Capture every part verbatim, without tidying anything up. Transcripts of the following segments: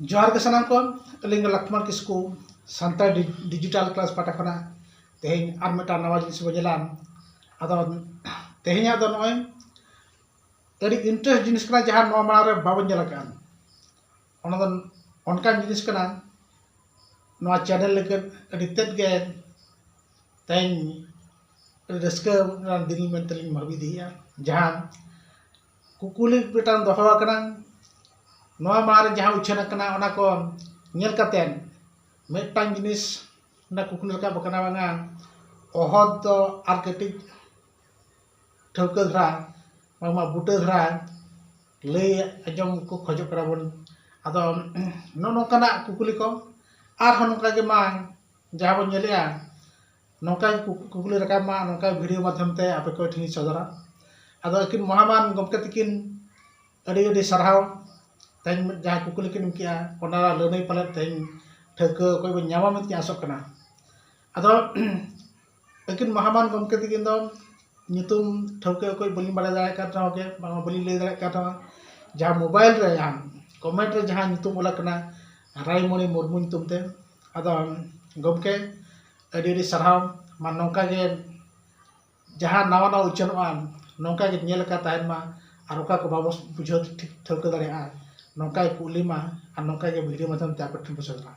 ᱡᱚᱦᱟᱨ ᱜᱮ ᱥᱟᱱᱟᱢ ᱠᱚ᱾ ᱟᱹᱞᱤᱧ ᱜᱮ ᱞᱚᱠᱷᱢᱚᱬ ᱠᱤᱥᱠᱩ, ᱥᱟᱱᱛᱟᱲ ᱰᱤ- ᱰᱤᱡᱤᱴᱟᱞ ᱠᱞᱟᱥ ᱯᱟᱦᱴᱟ ᱠᱷᱚᱱᱟᱜ᱾ ᱛᱮᱦᱮᱧ ᱟᱨ ᱢᱤᱫᱴᱟᱝ ᱱᱟᱣᱟ ᱡᱤᱱᱤᱥ ᱵᱚᱱ ᱧᱮᱞᱟ᱾ ᱟᱫᱚ ᱛᱮᱦᱮᱧᱟᱜ ᱫᱚ ᱱᱚᱜᱼᱚᱭ ᱟᱹᱰᱤ ᱤᱱᱴᱟᱨᱮᱥᱴ ᱡᱤᱱᱤᱥ ᱠᱟᱱᱟ, ᱡᱟᱦᱟᱸ ᱱᱚᱣᱟ ᱢᱟᱲᱟᱝ ᱨᱮ ᱵᱟᱵᱚᱱ ᱧᱮᱞ ᱟᱠᱟᱫᱼᱟ᱾ ᱚᱱᱟ ᱫᱚ ᱚᱱᱠᱟᱱ ᱡᱤᱱᱤᱥ ᱠᱟᱱᱟ, ᱱᱚᱣᱟ ᱪᱮᱱᱮᱞ ᱞᱟᱹᱜᱤᱫ ᱟᱹᱰᱤ ᱛᱮᱫ ᱜᱮ ᱛᱮᱦᱮᱧ ᱟᱹᱰᱤ ᱨᱟᱹᱥᱠᱟᱹ ᱨᱮᱱᱟᱜ ᱫᱤᱱ ᱢᱮᱱᱛᱮ ᱞᱤᱧ ᱵᱷᱟᱹᱵᱤ ᱤᱫᱤᱭᱮᱫᱼᱟ᱾ ᱡᱟᱦᱟᱸ ᱠᱩᱠᱞᱤ ᱢᱤᱫᱴᱟᱝ ᱫᱚᱦᱚ ᱟᱠᱟᱱᱟ, ᱱᱚᱣᱟ ᱢᱟᱲᱟᱝ ᱨᱮ ᱡᱟᱦᱟᱸ ᱩᱪᱷᱟᱹᱱ ᱟᱠᱟᱱᱟ, ᱚᱱᱟ ᱠᱚ ᱧᱮᱞ ᱠᱟᱛᱮᱫ ᱢᱤᱫᱴᱟᱝ ᱡᱤᱱᱤᱥ ᱨᱮᱱᱟᱜ ᱠᱩᱠᱞᱤ ᱨᱟᱠᱟᱵ ᱟᱠᱟᱱᱟ, ᱵᱟᱝᱟ ᱚᱦᱚᱫ ᱫᱚ ᱟᱨ ᱠᱟᱹᱴᱤᱡ ᱴᱷᱟᱹᱣᱠᱟᱹ ᱫᱷᱟᱨᱟ, ᱵᱟᱝᱢᱟ ᱵᱩᱴᱟᱹ ᱫᱷᱟᱨᱟ ᱞᱟᱹᱭ ᱟᱸᱡᱚᱢ ᱠᱚ ᱠᱷᱚᱡᱚᱜ ᱠᱟᱱᱟ ᱵᱚᱱ᱾ ᱟᱫᱚ ᱱᱚᱜᱼᱚ ᱱᱚᱝᱠᱟᱱᱟᱜ ᱠᱩᱠᱞᱤ ᱠᱚ ᱟᱨᱦᱚᱸ ᱱᱚᱝᱠᱟ ᱜᱮ ᱢᱟ ᱡᱟᱦᱟᱸ ᱵᱚᱱ ᱧᱮᱞᱮᱜᱼᱟ, ᱱᱚᱝᱠᱟ ᱜᱮ ᱠᱩ- ᱠᱩᱠᱞᱤ ᱨᱟᱠᱟᱵ ᱢᱟ, ᱱᱚᱝᱠᱟ ᱵᱷᱤᱰᱤᱭᱳ ᱢᱟᱫᱽᱫᱷᱚᱢ ᱛᱮ ᱟᱯᱮ ᱠᱚ ᱴᱷᱮᱱ ᱤᱧ ᱥᱚᱫᱚᱨᱟ᱾ ᱟᱫᱚ ᱟᱹᱠᱤᱱ ᱢᱚᱦᱟᱢᱟᱱ ᱜᱚᱢᱠᱮ ᱛᱟᱹᱠᱤᱱ ᱟᱹᱰᱤ ᱟᱹᱰᱤ ᱥᱟᱨᱦᱟᱣ᱾ ᱛᱮᱦᱮᱧ ᱡᱟᱦᱟᱸ ᱠᱩᱠᱞᱤ ᱠᱤᱱ ᱮᱢ ᱠᱮᱜᱼᱟ, ᱚᱱᱟ ᱞᱟᱹᱱᱟᱹᱭ ᱯᱟᱞᱮᱫ ᱛᱮᱦᱮᱧ ᱴᱷᱟᱹᱣᱠᱟᱹ ᱚᱠᱚᱭ ᱵᱚᱱ ᱧᱟᱢᱟ ᱢᱮᱱᱛᱮ ᱟᱥᱚᱜ ᱠᱟᱱᱟ᱾ ᱟᱫᱚ ᱟᱹᱠᱤᱱ ᱢᱚᱦᱟᱢᱟᱱ ᱜᱚᱢᱠᱮ ᱛᱟᱹᱠᱤᱱ ᱫᱚ ᱧᱩᱛᱩᱢ ᱴᱷᱟᱹᱣᱠᱟᱹ ᱚᱠᱚᱭ ᱵᱟᱹᱞᱤᱧ ᱵᱟᱲᱟᱭ ᱫᱟᱲᱮᱭᱟᱜ ᱠᱟᱱ ᱨᱮᱦᱚᱸ ᱜᱮ, ᱵᱟᱝ ᱵᱟᱹᱞᱤᱧ ᱞᱟᱹᱭ ᱫᱟᱲᱮᱭᱟᱜ ᱠᱟᱱ ᱨᱮᱦᱚᱸ, ᱡᱟᱦᱟᱸ ᱢᱳᱵᱟᱭᱤᱞ ᱨᱮ ᱡᱟᱦᱟᱸ ᱠᱚᱢᱮᱱᱴ ᱨᱮ ᱡᱟᱦᱟᱸ ᱧᱩᱛᱩᱢ ᱚᱞ ᱟᱠᱟᱱᱟ ᱨᱟᱭᱢᱚᱬᱤ ᱢᱩᱨᱢᱩ ᱧᱩᱛᱩᱢ ᱛᱮ᱾ ᱟᱫᱚ ᱜᱚᱢᱠᱮ, ᱟᱹᱰᱤ ᱟᱹᱰᱤ ᱥᱟᱨᱦᱟᱣ᱾ ᱢᱟ ᱱᱚᱝᱠᱟ ᱜᱮ ᱡᱟᱦᱟᱸ ᱱᱟᱣᱟ ᱱᱟᱣᱟ ᱩᱪᱷᱟᱹᱱᱚᱜᱼᱟ, ᱱᱚᱝᱠᱟ ᱜᱮ ᱧᱮᱞ ᱟᱠᱟ ᱛᱟᱦᱮᱱ ᱢᱟ, ᱟᱨ ᱚᱠᱟ ᱠᱚ ᱵᱟᱵᱚ ᱵᱩᱡᱷᱟᱹᱣ ᱴᱷᱤᱠ ᱴᱷᱟᱹᱣᱠᱟᱹ ᱫᱟᱲᱮᱭᱟᱜᱼᱟ, ᱱᱚᱝᱠᱟ ᱜᱮ ᱠᱩᱞᱤ ᱢᱟ, ᱟᱨ ᱱᱚᱝᱠᱟ ᱜᱮ ᱵᱷᱤᱰᱤᱭᱳ ᱢᱟᱫᱽᱫᱷᱚᱢ ᱛᱮ ᱟᱯᱮ ᱴᱷᱮᱱ ᱵᱚ ᱥᱮᱴᱮᱨᱟ᱾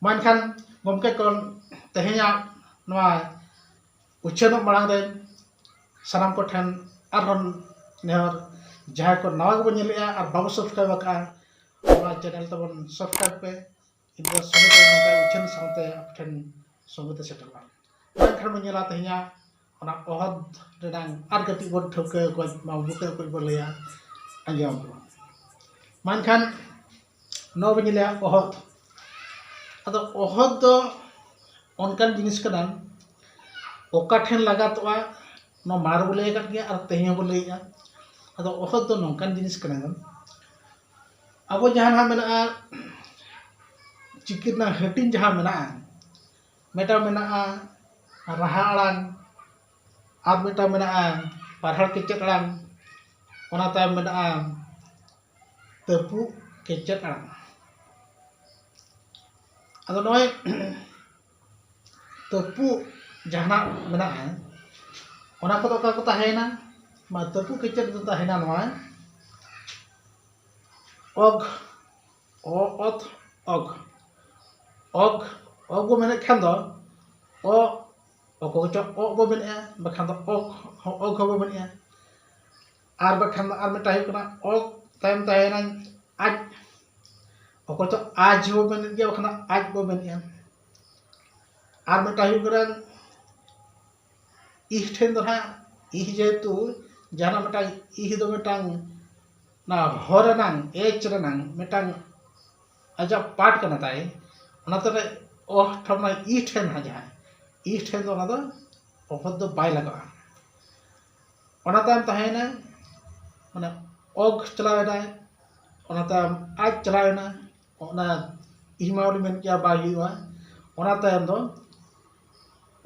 ᱢᱟ ᱮᱱᱠᱷᱟᱱ ᱜᱚᱢᱠᱮ ᱠᱚ, ᱛᱮᱦᱮᱧᱟᱜ ᱱᱚᱣᱟ ᱩᱪᱷᱟᱹᱱᱚᱜ ᱢᱟᱲᱟᱝ ᱨᱮ ᱥᱟᱱᱟᱢ ᱠᱚᱴᱷᱮᱱ ᱟᱨᱦᱚᱸ ᱱᱮᱦᱚᱨ, ᱡᱟᱦᱟᱸᱭ ᱠᱚ ᱱᱟᱣᱟ ᱜᱮᱵᱚᱱ ᱧᱮᱞᱮᱜᱼᱟ ᱟᱨ ᱵᱟᱵᱚ ᱥᱟᱵᱥᱠᱨᱟᱭᱤᱵ ᱟᱠᱟᱫᱼᱟ, ᱱᱚᱣᱟ ᱪᱮᱱᱮᱞ ᱛᱟᱵᱚᱱ ᱥᱟᱵᱥᱠᱨᱟᱭᱤᱵ ᱯᱮ᱾ ᱤᱧ ᱫᱚ ᱥᱚᱸᱜᱮ ᱛᱮ ᱱᱚᱝᱠᱟ ᱩᱪᱷᱟᱹᱱ ᱥᱟᱶᱛᱮ ᱟᱯᱮ ᱴᱷᱮᱱ ᱥᱚᱸᱜᱮ ᱛᱮ ᱥᱮᱴᱮᱨᱚᱜᱼᱟ᱾ ᱢᱮᱱᱠᱷᱟᱱ ᱵᱚᱱ ᱧᱮᱞᱟ ᱛᱮᱦᱮᱧᱟᱜ ᱚᱱᱟ ᱚᱦᱚᱫ ᱨᱮᱱᱟᱝ ᱟᱨ ᱠᱟᱹᱴᱤᱡ ᱵᱚᱱ ᱴᱷᱟᱹᱣᱠᱟᱹ ᱠᱚᱣᱟ, ᱵᱩᱴᱟᱹ ᱠᱚ ᱵᱚᱱ ᱞᱟᱹᱭᱟ, ᱟᱸᱡᱚᱢ ᱠᱚᱣᱟ᱾ ᱢᱮᱱᱠᱷᱟᱱ ᱱᱚᱣᱟ ᱵᱚᱱ ᱧᱮᱞᱮᱜᱼᱟ ᱚᱦᱚᱫ᱾ ᱟᱫᱚ ᱚᱦᱚᱫ ᱫᱚ ᱚᱱᱠᱟᱱ ᱡᱤᱱᱤᱥ ᱠᱟᱱᱟ, ᱚᱠᱟ ᱴᱷᱮᱱ ᱞᱟᱜᱟᱛᱚᱜᱼᱟ, ᱱᱚᱣᱟ ᱢᱟᱲᱟᱝ ᱨᱮᱵᱚ ᱞᱟᱹᱭ ᱟᱠᱟᱫ ᱜᱮᱭᱟ ᱟᱨ ᱛᱮᱦᱮᱧ ᱦᱚᱸᱵᱚ ᱞᱟᱹᱭᱮᱜᱼᱟ᱾ ᱟᱫᱚ ᱚᱦᱚᱫ ᱫᱚ ᱱᱚᱝᱠᱟᱱ ᱡᱤᱱᱤᱥ ᱠᱟᱱᱟ, ᱟᱵᱚ ᱡᱟᱦᱟᱸ ᱱᱟᱦᱟᱜ ᱢᱮᱱᱟᱜᱼᱟ, ᱪᱤᱠᱤ ᱨᱮᱱᱟᱜ ᱦᱟᱹᱴᱤᱧ ᱡᱟᱦᱟᱸ ᱢᱮᱱᱟᱜᱼᱟ, ᱢᱤᱫᱴᱟᱝ ᱢᱮᱱᱟᱜᱼᱟ ᱨᱟᱦᱟ ᱟᱲᱟᱝ, ᱟᱨ ᱢᱤᱫᱴᱟᱝ ᱢᱮᱱᱟᱜᱼᱟ ᱯᱟᱨᱦᱟᱲ ᱠᱮᱪᱮᱫ ᱟᱲᱟᱝ, ᱚᱱᱟ ᱛᱟᱭᱚᱢ ᱢᱮᱱᱟᱜᱼᱟ ᱛᱟᱹᱯᱩᱜ ᱠᱮᱪᱮᱫ ᱟᱲᱟᱝ᱾ ᱟᱫᱚ ᱱᱚᱜᱼᱚᱭ ᱛᱟᱹᱯᱩᱜ ᱡᱟᱦᱟᱱᱟᱜ ᱢᱮᱱᱟᱜᱼᱟ, ᱚᱱᱟ ᱠᱚᱫᱚ ᱚᱠᱟ ᱠᱚ ᱛᱟᱦᱮᱸᱭᱮᱱᱟ? ᱢᱟ, ᱛᱟᱹᱯᱩᱜ ᱠᱮᱪᱮᱫ ᱫᱚ ᱛᱟᱦᱮᱸᱭᱮᱱᱟ ᱱᱚᱣᱟ ᱚᱜᱽ, ᱚ ᱚᱛ ᱚᱜᱽ, ᱚᱜᱽ, ᱚᱜᱽ ᱵᱚ ᱢᱮᱱᱮᱫ ᱠᱷᱟᱱ ᱫᱚ ᱚ, ᱚᱠᱚᱭ ᱠᱚᱪᱚ ᱚᱜ ᱵᱚ ᱢᱮᱱᱮᱫᱼᱟ, ᱵᱟᱠᱷᱟᱱ ᱫᱚ ᱚᱜᱽ, ᱚᱜᱽ ᱦᱚᱸᱵᱚ ᱢᱮᱱᱮᱫᱼᱟ᱾ ᱟᱨ ᱵᱟᱠᱷᱟᱱ ᱫᱚ ᱟᱨ ᱢᱤᱫᱴᱟᱝ ᱦᱩᱭᱩᱜ ᱠᱟᱱᱟ ᱚᱜᱽ, ᱛᱟᱭᱚᱢ ᱛᱟᱦᱮᱸᱭᱮᱱᱟ ᱟᱡ, ᱚᱠᱚᱭ ᱪᱚ ᱟᱡ ᱦᱚᱸᱵᱚ ᱢᱮᱱᱮᱫ ᱜᱮᱭᱟ, ᱵᱟᱠᱷᱟᱱ ᱫᱚ ᱟᱡ ᱵᱚ ᱢᱮᱱᱮᱫᱼᱟ᱾ ᱟᱨ ᱢᱤᱫᱴᱟᱝ ᱦᱩᱭᱩᱜ ᱠᱟᱱᱟ ᱤᱦ ᱴᱷᱮᱱ ᱫᱚ ᱱᱟᱦᱟᱜ, ᱤᱦ ᱡᱮᱦᱮᱛᱩ ᱡᱟᱦᱟᱱᱟᱜ ᱢᱤᱫᱴᱟᱝ, ᱤᱦ ᱫᱚ ᱢᱤᱫᱴᱟᱝ ᱚᱱᱟ ᱦᱚ ᱨᱮᱱᱟᱝ, ᱮᱪ ᱨᱮᱱᱟᱝ ᱢᱤᱫᱴᱟᱝ ᱟᱡᱟᱜ ᱯᱟᱨᱴ ᱠᱟᱱᱟ ᱛᱟᱭ, ᱚᱱᱟᱛᱮ ᱚᱦ ᱴᱷᱮᱱ, ᱚᱱᱟ ᱤᱦ ᱴᱷᱮᱱ ᱦᱟᱸᱜ ᱡᱟᱦᱟᱸ, ᱤᱦ ᱴᱷᱮᱱ ᱫᱚ ᱚᱱᱟ ᱫᱚ ᱚᱦᱚᱫ ᱫᱚ ᱵᱟᱭ ᱞᱟᱜᱟᱜᱼᱟ᱾ ᱚᱱᱟ ᱛᱟᱭᱚᱢ ᱛᱟᱦᱮᱸᱭᱮᱱᱟ, ᱢᱟᱱᱮ ᱚᱜᱽ ᱪᱟᱞᱟᱣ ᱮᱱᱟᱭ, ᱚᱱᱟ ᱛᱟᱭᱚᱢ ᱟᱡ ᱪᱟᱞᱟᱣ ᱮᱱᱟ, ᱚᱱᱟ ᱤᱦ ᱢᱟ ᱚᱸᱰᱮ ᱢᱮᱱ ᱠᱮᱭᱟ ᱵᱟᱭ ᱦᱩᱭᱩᱜᱼᱟ᱾ ᱚᱱᱟ ᱛᱟᱭᱚᱢ ᱫᱚ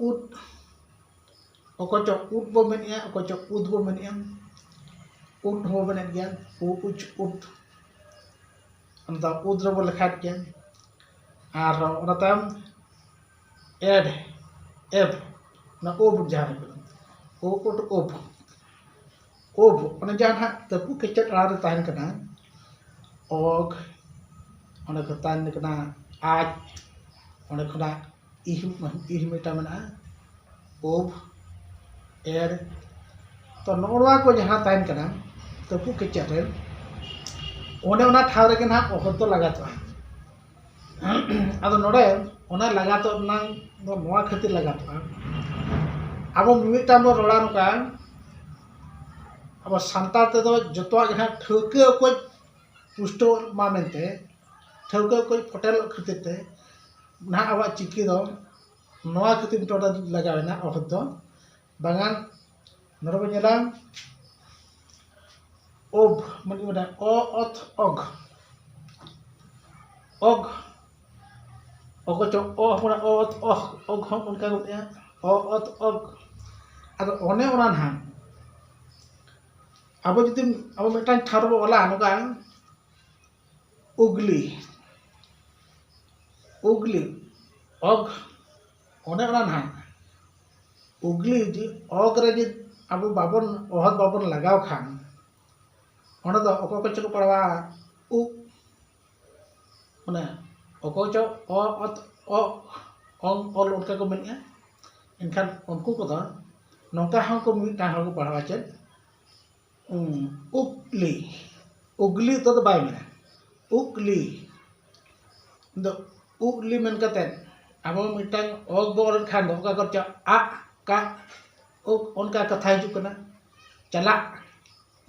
ᱩᱫ, ᱚᱠᱚᱭ ᱪᱚ ᱩᱫ ᱵᱚ ᱢᱮᱱᱮᱜᱼᱟ, ᱚᱠᱚᱭ ᱪᱚ ᱩᱫ ᱵᱚ ᱢᱮᱱᱮᱜᱼᱟ, ᱩᱫ ᱦᱚᱸ ᱢᱮᱱᱮᱫ ᱜᱮᱭᱟ, ᱩ ᱩᱪ ᱩᱫ, ᱚᱱᱟ ᱫᱚ ᱩᱫ ᱨᱮᱵᱚ ᱞᱮᱠᱷᱟᱭᱮᱫ ᱜᱮᱭᱟ᱾ ᱟᱨ ᱚᱱᱟ ᱛᱟᱭᱚᱢ ᱮᱰ, ᱮᱵ, ᱚᱱᱟ ᱳᱵ ᱡᱟᱦᱟᱸ ᱨᱮ ᱠᱟᱱᱟ, ᱳ ᱩᱰ ᱳᱵ, ᱳᱵ, ᱚᱱᱮ ᱡᱟᱦᱟᱸ ᱱᱟᱦᱟᱜ ᱛᱟᱹᱯᱩ ᱠᱮᱪᱮᱫ ᱟᱲᱟᱝ ᱨᱮ ᱛᱟᱦᱮᱱ ᱠᱟᱱᱟ, ᱚᱜᱽ, ᱚᱸᱰᱮ ᱠᱚ ᱛᱟᱦᱮᱱ ᱠᱟᱱᱟ ᱟᱡ, ᱚᱸᱰᱮ ᱠᱷᱚᱱᱟᱜ ᱤᱦ, ᱤᱦ ᱢᱤᱫᱴᱟᱝ ᱢᱮᱱᱟᱜᱼᱟ, ᱳᱵ, ᱮᱰ᱾ ᱛᱚ ᱱᱚᱜᱼᱚ ᱱᱚᱣᱟ ᱠᱚ ᱡᱟᱦᱟᱸ ᱛᱟᱦᱮᱱ ᱠᱟᱱᱟ ᱛᱟᱹᱯᱩ ᱠᱮᱪᱮᱫ ᱨᱮ, ᱚᱱᱮ ᱚᱱᱟ ᱴᱷᱟᱶ ᱨᱮᱜᱮ ᱱᱟᱦᱟᱜ ᱚᱦᱚᱫ ᱫᱚ ᱞᱟᱜᱟᱛᱚᱜᱼᱟ᱾ ᱟᱫᱚ ᱱᱚᱰᱮ ᱚᱱᱟ ᱞᱟᱜᱟᱛᱚᱜ ᱨᱮᱱᱟᱜ ᱫᱚ ᱱᱚᱣᱟ ᱠᱷᱟᱹᱛᱤᱨ ᱞᱟᱜᱟᱛᱚᱜᱼᱟ, ᱟᱵᱚ ᱢᱤᱢᱤᱫᱴᱟᱝ ᱵᱚᱱ ᱨᱚᱲᱟ ᱱᱚᱝᱠᱟ, ᱟᱵᱚ ᱥᱟᱱᱛᱟᱲ ᱛᱮᱫᱚ ᱡᱚᱛᱚᱣᱟᱜ ᱜᱮ ᱱᱟᱦᱟᱜ ᱴᱷᱟᱹᱣᱠᱟᱹ ᱚᱠᱚᱡ ᱯᱩᱥᱴᱟᱹᱣ ᱢᱟ ᱢᱮᱱᱛᱮ, ᱴᱷᱟᱹᱣᱠᱟᱹ ᱚᱠᱚᱡ ᱯᱷᱚᱴᱮᱞᱚᱜ ᱠᱷᱟᱹᱛᱤᱨ ᱛᱮ ᱱᱟᱦᱟᱜ ᱟᱵᱚᱣᱟᱜ ᱪᱤᱠᱤ ᱫᱚ ᱱᱚᱣᱟ ᱠᱷᱟᱹᱛᱤᱨ ᱱᱚᱰᱮ ᱞᱟᱜᱟᱣ ᱮᱱᱟ ᱚᱦᱚᱫ ᱫᱚ᱾ ᱵᱟᱝᱟᱱ ᱱᱚᱰᱮ ᱵᱚᱱ ᱧᱮᱞᱟ ᱳᱵ, ᱢᱟᱱᱮ ᱢᱟᱱᱮ ᱚ ᱚᱛ ᱚᱜᱽ, ᱚᱜᱽ, ᱚᱠᱚᱭ ᱪᱚ ᱚ ᱦᱚᱯᱚᱱᱟᱜ ᱚ ᱚᱛ ᱚᱦ, ᱚᱜᱽ ᱦᱚᱸ ᱚᱱᱠᱟ ᱜᱮ ᱢᱮᱱᱟᱜᱼᱟ, ᱚ ᱚᱛ ᱚᱜᱽ᱾ ᱟᱫᱚ ᱚᱱᱮ ᱚᱱᱟ ᱱᱟᱦᱟᱜ ᱟᱵᱚ ᱡᱩᱫᱤ, ᱟᱵᱚ ᱢᱤᱫᱴᱟᱝ ᱴᱷᱟᱶ ᱨᱮᱵᱚ ᱚᱞᱟ ᱱᱚᱝᱠᱟ ᱩᱜᱽᱞᱤ, ᱩᱜᱽ ᱩᱜᱽᱞᱤ, ᱚᱜᱽ, ᱚᱱᱮ ᱚᱱᱟ ᱱᱟᱦᱟᱜ ᱩᱜᱽᱞᱤ ᱡᱩᱫᱤ ᱚᱜᱽ ᱨᱮ ᱡᱩᱫᱤ ᱟᱵᱚ ᱵᱟᱵᱚᱱ, ᱚᱦᱚᱫ ᱵᱟᱵᱚᱱ ᱞᱟᱜᱟᱣ ᱠᱷᱟᱱ, ᱚᱸᱰᱮ ᱫᱚ ᱚᱠᱚᱭ ᱠᱚᱪᱚ ᱠᱚ ᱯᱟᱲᱦᱟᱣᱟ ᱩᱜ, ᱢᱟᱱᱮ ᱚᱠᱚᱭ ᱪᱚ ᱚ, ᱚᱛ, ᱚ, ᱚᱝ, ᱚᱞ ᱚᱱᱠᱟ ᱠᱚ ᱢᱮᱱᱮᱫᱼᱟ᱾ ᱮᱱᱠᱷᱟᱱ ᱩᱱᱠᱩ ᱠᱚᱫᱚ ᱱᱚᱝᱠᱟ ᱦᱚᱸᱠᱚ ᱢᱤᱫᱴᱟᱝ ᱦᱚᱸᱠᱚ ᱯᱟᱲᱦᱟᱣᱟ ᱪᱮᱫ? ᱩᱸ, ᱩᱜᱽᱞᱤ᱾ ᱩᱜᱽᱞᱤ ᱩᱛᱟᱹᱨ ᱫᱚ ᱵᱟᱭ ᱢᱮᱱᱟ, ᱩᱜᱽᱞᱤ᱾ ᱫᱚ ᱩᱜᱽᱞᱤ ᱢᱮᱱ ᱠᱟᱛᱮᱫ ᱟᱵᱚ ᱢᱤᱫᱴᱟᱝ ᱚᱜᱽ ᱵᱚ ᱚᱞᱮᱫ ᱠᱷᱟᱱ ᱫᱚ ᱚᱠᱟ ᱠᱚᱨᱮ ᱪᱚ ᱟᱜ, ᱠᱟᱜ, ᱩᱜᱽ, ᱚᱱᱠᱟ ᱠᱟᱛᱷᱟ ᱦᱤᱡᱩᱜ ᱠᱟᱱᱟ᱾ ᱪᱟᱞᱟᱜ,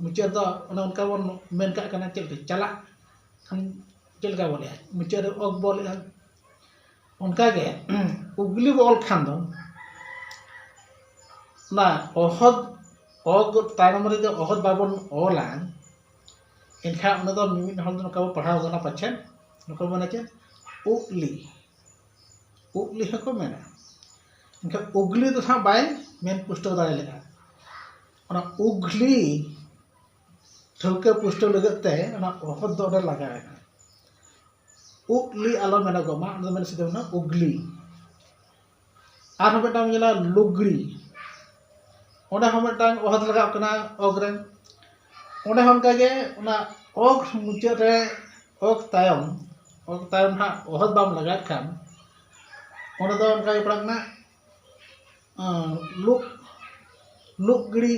ᱢᱩᱪᱟᱹᱫ ᱫᱚ ᱚᱱᱮ ᱚᱱᱠᱟ ᱵᱚᱱ ᱢᱮᱱ ᱠᱟᱜ ᱠᱟᱱᱟ, ᱪᱮᱫ ᱞᱮᱠᱟ ᱪᱟᱞᱟᱜ ᱠᱷᱟᱱ ᱪᱮᱫ ᱞᱮᱠᱟ ᱵᱚ ᱞᱟᱹᱭᱟ? ᱢᱩᱪᱟᱹᱫ ᱨᱮ ᱚᱜᱽ ᱵᱚ ᱞᱟᱹᱭᱟ᱾ ᱚᱱᱠᱟᱜᱮ ᱩᱜᱽᱞᱤ ᱵᱚ ᱚᱞ ᱠᱷᱟᱱ ᱫᱚ ᱚᱱᱟ ᱚᱦᱚᱫ, ᱚᱜᱽ ᱛᱟᱭᱱᱚᱢ ᱨᱮ ᱡᱩᱫᱤ ᱚᱦᱚᱫ ᱵᱟᱵᱚᱱ ᱚᱞᱟ, ᱮᱱᱠᱷᱟᱱ ᱚᱱᱟ ᱫᱚ ᱢᱤᱢᱤᱫ ᱦᱚᱲ ᱫᱚ ᱱᱚᱝᱠᱟ ᱵᱚ ᱯᱟᱲᱦᱟᱣ ᱠᱟᱱᱟ ᱯᱟᱪᱷᱮ, ᱱᱚᱝᱠᱟ ᱵᱚ ᱢᱮᱱᱟ ᱪᱮᱫ? ᱩᱜᱽᱞᱤ, ᱩᱜᱽᱞᱤ ᱦᱚᱸᱠᱚ ᱢᱮᱱᱟ᱾ ᱮᱱᱠᱷᱟᱱ ᱩᱜᱽᱞᱤ ᱫᱚ ᱦᱟᱸᱜ ᱵᱟᱭ ᱢᱮᱱ ᱯᱩᱥᱴᱟᱹᱣ ᱫᱟᱲᱮ ᱞᱮᱫᱼᱟ᱾ ᱚᱱᱟ ᱩᱜᱽᱞᱤ ᱴᱷᱟᱹᱣᱠᱟᱹ ᱯᱩᱥᱴᱟᱹᱣ ᱞᱟᱹᱜᱤᱫ ᱛᱮ ᱚᱱᱟ ᱚᱦᱚᱫ ᱫᱚ ᱚᱸᱰᱮ ᱞᱟᱜᱟᱣ ᱮᱱᱟ᱾ ᱩᱜᱽᱞᱤ ᱟᱞᱚ ᱢᱮᱱᱚᱜᱚᱜ ᱢᱟ, ᱚᱱᱟ ᱫᱚ ᱢᱮᱱ ᱥᱤᱫᱷᱟᱹ ᱢᱮᱱᱟ ᱩᱜᱽᱞᱤ᱾ ᱟᱨᱦᱚᱸ ᱢᱤᱫᱴᱟᱝ ᱧᱮᱞᱟ ᱞᱩᱜᱽᱲᱤ, ᱚᱸᱰᱮ ᱦᱚᱸ ᱢᱤᱫᱴᱟᱝ ᱚᱦᱚᱫ ᱞᱟᱜᱟᱣ ᱠᱟᱱᱟ ᱚᱜᱽ ᱨᱮ᱾ ᱚᱸᱰᱮ ᱦᱚᱸ ᱚᱱᱠᱟᱜᱮ ᱚᱱᱟ ᱚᱜᱽ ᱢᱩᱪᱟᱹᱫ ᱨᱮ ᱚᱜᱽ ᱛᱟᱭᱚᱢ, ᱚᱜᱽ ᱛᱟᱭᱚᱢ ᱦᱟᱸᱜ ᱚᱦᱚᱫ ᱵᱟᱢ ᱞᱟᱜᱟᱣᱮᱫ ᱠᱷᱟᱱ ᱚᱸᱰᱮ ᱫᱚ ᱚᱱᱠᱟᱜᱮ ᱯᱟᱲᱟᱜ ᱠᱟᱱᱟ ᱟᱸ, ᱞᱩᱜ, ᱞᱩᱜᱽᱲᱤ,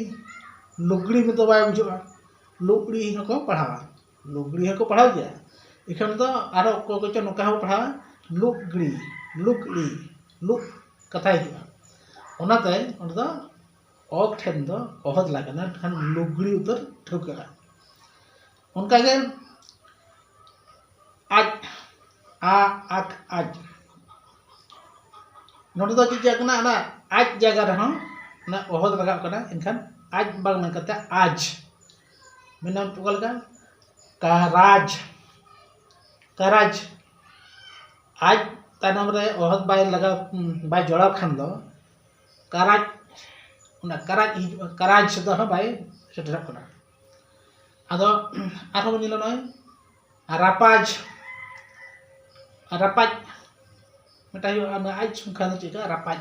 ᱞᱩᱜᱽᱲᱤ ᱢᱮᱱᱛᱮ ᱵᱟᱭ ᱵᱩᱡᱷᱟᱹᱜᱼᱟ, ᱞᱩᱜᱽᱲᱤ ᱦᱚᱸᱠᱚ ᱯᱟᱲᱦᱟᱣᱟ, ᱞᱩᱜᱽᱲᱤ ᱦᱚᱸᱠᱚ ᱯᱟᱲᱦᱟᱣ ᱜᱮᱭᱟ᱾ ᱮᱱᱠᱷᱟᱱ ᱫᱚ ᱟᱨᱚ ᱚᱠᱚᱭ ᱠᱚᱪᱚ ᱱᱚᱝᱠᱟ ᱦᱚᱸ ᱯᱟᱲᱦᱟᱣᱟ, ᱞᱩᱜᱽᱲᱤ, ᱞᱩᱜᱽᱲᱤ, ᱞᱩᱜ ᱠᱟᱛᱷᱟ ᱦᱤᱡᱩᱜᱼᱟ᱾ ᱚᱱᱟᱛᱮ ᱚᱸᱰᱮ ᱫᱚ ᱚᱜᱽ ᱴᱷᱮᱱ ᱫᱚ ᱚᱦᱚᱫ ᱞᱟᱜᱟᱜᱼᱟ, ᱮᱱᱠᱷᱟᱱ ᱞᱩᱜᱽᱲᱤ ᱩᱛᱟᱹᱨ ᱴᱷᱟᱹᱣᱠᱟᱹᱜᱼᱟ᱾ ᱚᱱᱠᱟᱜᱮ ᱟᱡ, ᱟ, ᱟᱠ, ᱟᱡ᱾ ᱱᱚᱰᱮ ᱫᱚ ᱪᱮᱫ ᱪᱤᱠᱟᱹᱜ ᱠᱟᱱᱟ? ᱚᱱᱟ ᱟᱡ ᱡᱟᱭᱜᱟ ᱨᱮᱦᱚᱸ ᱚᱱᱟ ᱚᱦᱚᱫ ᱞᱟᱜᱟᱜ ᱠᱟᱱᱟ, ᱮᱱᱠᱷᱟᱱ ᱟᱡ ᱵᱟᱝ ᱢᱮᱱ ᱠᱟᱛᱮ ᱟᱡ᱾ ᱢᱮᱱᱟᱢ ᱚᱠᱟ ᱞᱮᱠᱟ? ᱠᱟᱨᱟᱡᱽ, ᱠᱟᱨᱟᱡᱽ᱾ ᱟᱡ ᱛᱟᱭᱱᱚᱢ ᱨᱮ ᱚᱦᱚᱫ ᱵᱟᱭ ᱞᱟᱜᱟᱣ, ᱵᱟᱭ ᱡᱚᱲᱟᱣ ᱠᱷᱟᱱ ᱫᱚ ᱠᱟᱨᱟᱡᱽ, ᱚᱱᱟ ᱠᱟᱨᱟᱡᱽ ᱦᱤᱡᱩᱜᱼᱟ, ᱠᱟᱨᱟᱡᱽ ᱫᱚ ᱦᱚᱸ ᱵᱟᱭ ᱥᱮᱴᱮᱨᱚᱜ ᱠᱟᱱᱟ᱾ ᱟᱫᱚ ᱟᱨᱦᱚᱸ ᱵᱚᱱ ᱧᱮᱞᱟ ᱱᱚᱜᱼᱚᱭ ᱨᱟᱯᱟᱡᱽ, ᱨᱟᱯᱟᱡᱽ, ᱢᱤᱫᱴᱟᱝ ᱦᱩᱭᱩᱜᱼᱟ, ᱚᱱᱟ ᱟᱡ ᱥᱚᱝᱠᱷᱟ ᱫᱚ ᱪᱮᱫ ᱠᱟ? ᱨᱟᱯᱟᱡ᱾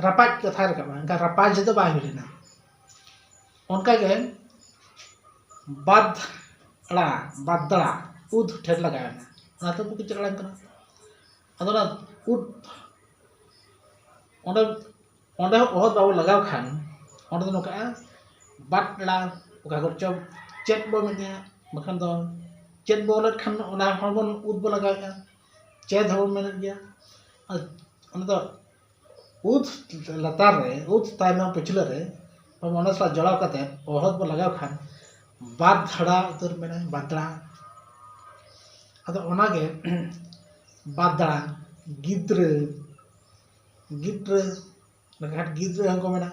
ᱨᱟᱯᱟᱡ ᱠᱟᱛᱷᱟ ᱨᱟᱠᱟᱵᱼᱟ, ᱮᱱᱠᱷᱟᱱ ᱨᱟᱯᱟᱡ ᱫᱚ ᱵᱟᱭ ᱦᱩᱭ ᱞᱮᱱᱟ᱾ ᱚᱱᱠᱟᱜᱮ ᱵᱟᱫᱽᱲᱟ, ᱵᱟᱫᱽᱲᱟ, ᱩᱫᱽ ᱴᱷᱮᱱ ᱞᱟᱜᱟᱣ ᱮᱱᱟ, ᱚᱱᱟ ᱛᱮ ᱵᱩᱠᱤ ᱪᱟᱞᱟᱣ ᱮᱱ ᱠᱟᱱᱟ᱾ ᱟᱫᱚ ᱚᱱᱟ ᱩᱫᱽ, ᱚᱸᱰᱮ, ᱚᱸᱰᱮ ᱦᱚᱸ ᱚᱦᱚᱫ ᱵᱟᱵᱚ ᱞᱟᱜᱟᱣ ᱠᱷᱟᱱ, ᱚᱸᱰᱮ ᱫᱚ ᱱᱚᱝᱠᱟᱜᱼᱟ, ᱵᱟᱫᱽᱲᱟ, ᱚᱠᱟ ᱠᱚᱨᱮ ᱪᱚ ᱪᱮᱫ ᱵᱚ ᱢᱮᱱᱮᱫᱼᱟ, ᱵᱟᱠᱷᱟᱱ ᱫᱚ ᱪᱮᱫ ᱵᱚ ᱚᱞᱮᱫ ᱠᱷᱟᱱ ᱚᱱᱟ ᱦᱚᱸ ᱵᱚᱱ ᱩᱫᱽ ᱵᱚ ᱞᱟᱜᱟᱣᱮᱫᱼᱟ, ᱪᱮᱫ ᱦᱚᱸᱵᱚᱱ ᱢᱮᱱᱮᱫ ᱜᱮᱭᱟ᱾ ᱟᱨ ᱚᱱᱟ ᱫᱚ ᱩᱫᱽ ᱞᱟᱛᱟᱨ ᱨᱮ, ᱩᱫᱽ ᱛᱟᱭᱱᱚᱢ ᱯᱟᱹᱪᱷᱞᱟᱹ ᱨᱮ ᱚᱱᱟ ᱥᱟᱞᱟᱜ ᱡᱚᱲᱟᱣ ᱠᱟᱛᱮ ᱚᱦᱚᱫ ᱵᱚ ᱞᱟᱜᱟᱣ ᱠᱷᱟᱱ ᱵᱟᱫᱽᱲᱟ ᱩᱛᱟᱹᱨ ᱢᱮᱱᱟ, ᱵᱟᱫᱽᱲᱟ᱾ ᱟᱫᱚ ᱚᱱᱟᱜᱮ ᱵᱟᱫᱽᱲᱟ, ᱜᱤᱫᱽᱨᱟᱹ, ᱜᱤᱫᱽᱨᱟᱹ, ᱢᱮᱱᱠᱷᱟᱱ ᱜᱤᱫᱽᱨᱟᱹ ᱦᱚᱸᱠᱚ ᱢᱮᱱᱟ,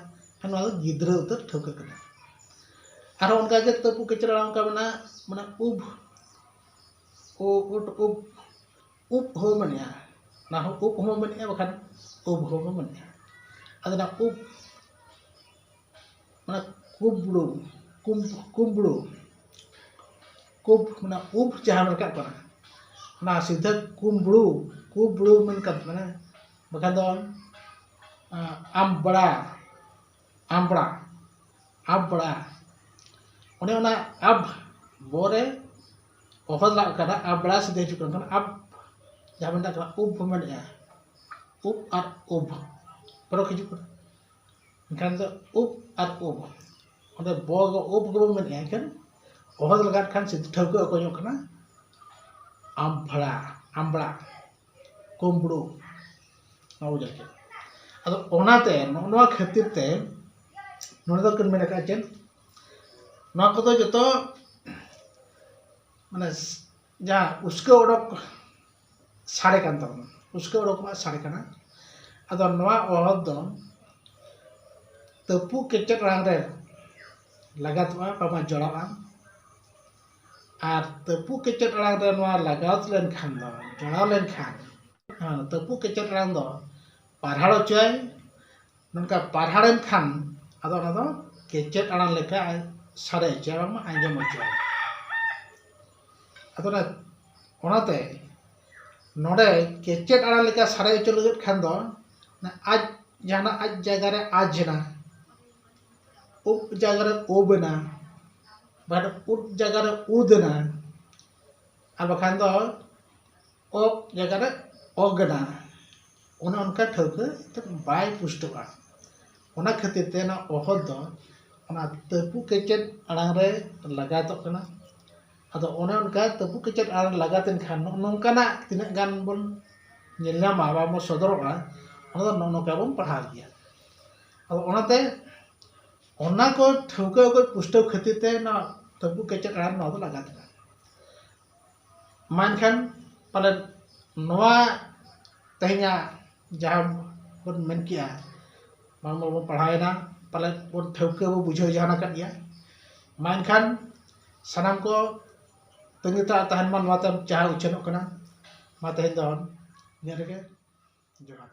ᱱᱚᱣᱟ ᱫᱚ ᱜᱤᱫᱽᱨᱟᱹ ᱩᱛᱟᱹᱨ ᱴᱷᱟᱹᱣᱠᱟᱹ ᱠᱟᱱᱟ᱾ ᱟᱨᱦᱚᱸ ᱚᱱᱠᱟᱜᱮ ᱛᱟᱹᱯᱩ ᱠᱮᱪᱨᱟ ᱚᱱᱠᱟ ᱢᱮᱱᱟᱜᱼᱟ, ᱢᱟᱱᱮ ᱩᱵ, ᱩ-, ᱩᱴ, ᱩᱵ, ᱩᱵ ᱦᱚᱸ ᱢᱮᱱᱮᱜᱼᱟ, ᱚᱱᱟ ᱦᱚᱸ ᱩᱵ ᱦᱚᱸ ᱢᱮᱱᱮᱜᱼᱟ, ᱵᱟᱠᱷᱟᱱ ᱩᱵ ᱦᱚᱸ ᱢᱮᱱᱮᱜᱼᱟ᱾ ᱟᱫᱚ ᱚᱱᱟ ᱩᱵ, ᱢᱟᱱᱮ ᱠᱩᱵᱽᱲᱩ, ᱠᱩᱢ-, ᱠᱩᱢᱵᱽᱲᱩ, ᱠᱩᱵᱽ, ᱢᱟᱱᱮ ᱩᱵ ᱡᱟᱦᱟᱸ ᱨᱟᱠᱟᱵ ᱠᱟᱱᱟ, ᱚᱱᱟ ᱥᱤᱫᱷᱟᱹ ᱠᱩᱢᱵᱽᱲᱩ, ᱠᱩᱵᱽᱲᱩ ᱢᱮᱱ ᱠᱟᱛᱮ, ᱢᱟᱱᱮ ᱵᱟᱠᱷᱟᱱ ᱫᱚ, ᱟᱸ, ᱟᱢᱵᱽᱲᱟ, ᱟᱢᱵᱽᱲᱟ, ᱟᱵᱽᱲᱟ᱾ ᱚᱱᱮ ᱚᱱᱟ ᱟᱵᱽ ᱵᱚ ᱨᱮ ᱚᱦᱚᱫ ᱞᱟᱜᱟᱜ ᱠᱟᱱᱟ, ᱟᱵᱽᱲᱟ ᱥᱤᱫᱷᱟᱹ ᱦᱤᱡᱩᱜ ᱠᱟᱱ ᱠᱷᱟᱱ ᱟᱵᱽ, ᱡᱟᱦᱟᱸ ᱢᱮᱱᱟᱜ ᱠᱟᱱᱟ ᱩᱵ ᱵᱚ ᱢᱮᱱᱮᱜᱼᱟ, ᱩᱵ ᱟᱨ ᱩᱵ ᱯᱚᱨᱚᱠ ᱦᱤᱡᱩᱜ ᱠᱟᱱᱟ᱾ ᱮᱱᱠᱷᱟᱱ ᱫᱚ ᱩᱵ ᱟᱨ ᱩᱵ, ᱚᱸᱰᱮ ᱵᱚ ᱜᱮ ᱩᱵ ᱜᱮᱵᱚ ᱢᱮᱱᱮᱜᱼᱟ, ᱮᱱᱠᱷᱟᱱ ᱚᱦᱚᱫ ᱞᱟᱜᱟᱜ ᱠᱷᱟᱱ ᱥᱤᱫᱷᱟᱹ ᱴᱷᱟᱹᱣᱠᱟᱹ ᱚᱠᱚᱭ ᱧᱚᱜ ᱠᱟᱱᱟ? ᱟᱢᱵᱽᱲᱟ, ᱟᱢᱵᱽᱲᱟ, ᱠᱩᱢᱵᱽᱲᱩ, ᱱᱚᱣᱟ ᱵᱩᱡᱷᱟᱹᱣ ᱠᱮᱫ᱾ ᱟᱫᱚ ᱚᱱᱟᱛᱮ ᱱᱚᱜᱼᱚ ᱱᱚᱣᱟ ᱠᱷᱟᱹᱛᱤᱨ ᱛᱮ ᱱᱚᱰᱮ ᱫᱚ ᱠᱤᱱ ᱢᱮᱱ ᱟᱠᱟᱫᱼᱟ ᱪᱮᱫ? ᱱᱚᱣᱟ ᱠᱚᱫᱚ ᱡᱚᱛᱚ ᱢᱟᱱᱮ ᱡᱟᱦᱟᱸ ᱩᱥᱠᱟᱹ ᱚᱰᱚᱠ ᱥᱟᱰᱮ ᱠᱟᱱ ᱛᱟᱵᱚᱱᱟ, ᱩᱥᱠᱟᱹ ᱚᱰᱚᱠ ᱨᱮᱱᱟᱜ ᱥᱟᱰᱮ ᱠᱟᱱᱟ᱾ ᱟᱫᱚ ᱱᱚᱣᱟ ᱚᱦᱚᱫ ᱫᱚ ᱛᱟᱹᱯᱩ ᱠᱮᱪᱮᱫ ᱟᱲᱟᱝ ᱨᱮ ᱞᱟᱜᱟᱛᱚᱜᱼᱟ, ᱵᱟᱝᱢᱟ ᱡᱚᱲᱟᱣᱜᱼᱟ᱾ ᱟᱨ ᱛᱟᱹᱯᱩ ᱠᱮᱪᱮᱫ ᱟᱲᱟᱝ ᱨᱮ ᱱᱚᱣᱟ ᱞᱟᱜᱟᱣ ᱞᱮᱱᱠᱷᱟᱱ ᱫᱚ, ᱡᱚᱲᱟᱣ ᱞᱮᱱᱠᱷᱟᱱ, ᱦᱮᱸ, ᱛᱟᱹᱯᱩ ᱠᱮᱪᱮᱫ ᱟᱲᱟᱝ ᱫᱚ ᱯᱟᱨᱦᱟᱲ ᱦᱚᱪᱚᱭ᱾ ᱱᱚᱝᱠᱟ ᱯᱟᱨᱦᱟᱲ ᱮᱱ ᱠᱷᱟᱱ ᱟᱫᱚ ᱚᱱᱟ ᱫᱚ ᱠᱮᱪᱮᱫ ᱟᱲᱟᱝ ᱞᱮᱠᱟ ᱥᱟᱰᱮ ᱦᱚᱪᱚᱭᱟ, ᱵᱟᱝᱢᱟ ᱟᱸᱡᱚᱢ ᱦᱚᱪᱚᱭᱟ᱾ ᱟᱫᱚ ᱚᱱᱟ, ᱚᱱᱟᱛᱮ ᱱᱚᱰᱮ ᱠᱮᱪᱮᱫ ᱟᱲᱟᱝ ᱞᱮᱠᱟ ᱥᱟᱰᱮ ᱦᱚᱪᱚ ᱞᱟᱹᱜᱤᱫ ᱠᱷᱟᱱ ᱫᱚ ᱟᱡ, ᱡᱟᱦᱟᱱᱟᱜ ᱟᱡ ᱡᱟᱭᱜᱟ ᱨᱮ ᱟᱡ ᱮᱱᱟ, ᱩᱵ ᱡᱟᱭᱜᱟ ᱨᱮ ᱩᱵ ᱮᱱᱟ, ᱵᱟᱠᱷᱟᱱ ᱩᱫ ᱡᱟᱭᱜᱟ ᱨᱮ ᱩᱫ ᱮᱱᱟ, ᱟᱨ ᱵᱟᱠᱷᱟᱱ ᱫᱚ ᱚᱜ ᱡᱟᱭᱜᱟ ᱨᱮ ᱚᱜᱽ ᱮᱱᱟ᱾ ᱚᱱᱮ ᱚᱱᱠᱟ ᱴᱷᱟᱹᱣᱠᱟᱹ ᱛᱮ ᱵᱟᱭ ᱯᱩᱥᱴᱟᱹᱜᱼᱟ᱾ ᱚᱱᱟ ᱠᱷᱟᱹᱛᱤᱨ ᱛᱮ ᱚᱱᱟ ᱚᱦᱚᱫ ᱫᱚ ᱚᱱᱟ ᱛᱟᱹᱯᱩ ᱠᱮᱪᱮᱫ ᱟᱲᱟᱝ ᱨᱮ ᱞᱟᱜᱟᱛᱚᱜ ᱠᱟᱱᱟ᱾ ᱟᱫᱚ ᱚᱱᱮ ᱚᱱᱠᱟ ᱛᱟᱹᱯᱩ ᱠᱮᱪᱮᱫ ᱟᱲᱟᱝ ᱨᱮ ᱞᱟᱜᱟᱛ ᱮᱱ ᱠᱷᱟᱱ ᱱᱚᱜᱼᱚ ᱱᱚᱝᱠᱟᱱᱟᱜ ᱛᱤᱱᱟᱹᱜ ᱜᱟᱱ ᱵᱚᱱ ᱧᱮᱞ ᱧᱟᱢᱟ, ᱵᱟᱵᱚᱱ ᱥᱚᱫᱚᱨᱚᱜᱼᱟ, ᱚᱱᱟ ᱫᱚ ᱱᱚᱜᱼᱚ ᱱᱚᱝᱠᱟ ᱵᱚᱱ ᱯᱟᱲᱦᱟᱣ ᱜᱮᱭᱟ᱾ ᱟᱫᱚ ᱚᱱᱟᱛᱮ ᱚᱱᱟ ᱠᱚ ᱴᱷᱟᱹᱣᱠᱟᱹ ᱚᱠᱚᱡ ᱯᱩᱥᱴᱟᱹᱣ ᱠᱷᱟᱹᱛᱤᱨ ᱛᱮ ᱚᱱᱟ ᱛᱟᱹᱯᱩ ᱠᱮᱪᱮᱫ ᱟᱲᱟᱝ ᱱᱚᱣᱟ ᱫᱚ ᱞᱟᱜᱟᱛ ᱮᱱᱟ᱾ ᱢᱟ ᱮᱱᱠᱷᱟᱱ ᱯᱟᱞᱮᱱ ᱱᱚᱣᱟ ᱛᱮᱦᱮᱧᱟᱜ ᱡᱟᱦᱟᱸ ᱵᱚᱱ ᱢᱮᱱ ᱠᱮᱜᱼᱟ, ᱵᱟᱝ ᱵᱚᱱ ᱯᱟᱲᱦᱟᱣᱮᱱᱟ, ᱯᱟᱞᱮᱱ ᱵᱚᱱ ᱴᱷᱟᱹᱣᱠᱟᱹ ᱵᱚ ᱵᱩᱡᱷᱟᱹᱣ ᱡᱟᱦᱟᱸ ᱟᱠᱟᱫ ᱜᱮᱭᱟ᱾ ᱢᱟ ᱮᱱᱠᱷᱟᱱ ᱥᱟᱱᱟᱢ ᱠᱚ ᱛᱟᱺᱜᱤ ᱛᱟᱲᱟᱜ ᱛᱟᱦᱮᱱ ᱢᱟ, ᱱᱚᱣᱟ ᱛᱟᱭᱚᱢ ᱡᱟᱦᱟᱸ ᱩᱪᱷᱟᱹᱱᱚᱜ ᱠᱟᱱᱟ᱾ ᱢᱟ ᱛᱮᱦᱮᱧ ᱫᱚ ᱤᱱᱟᱹ ᱨᱮᱜᱮ, ᱡᱚᱦᱟᱨ᱾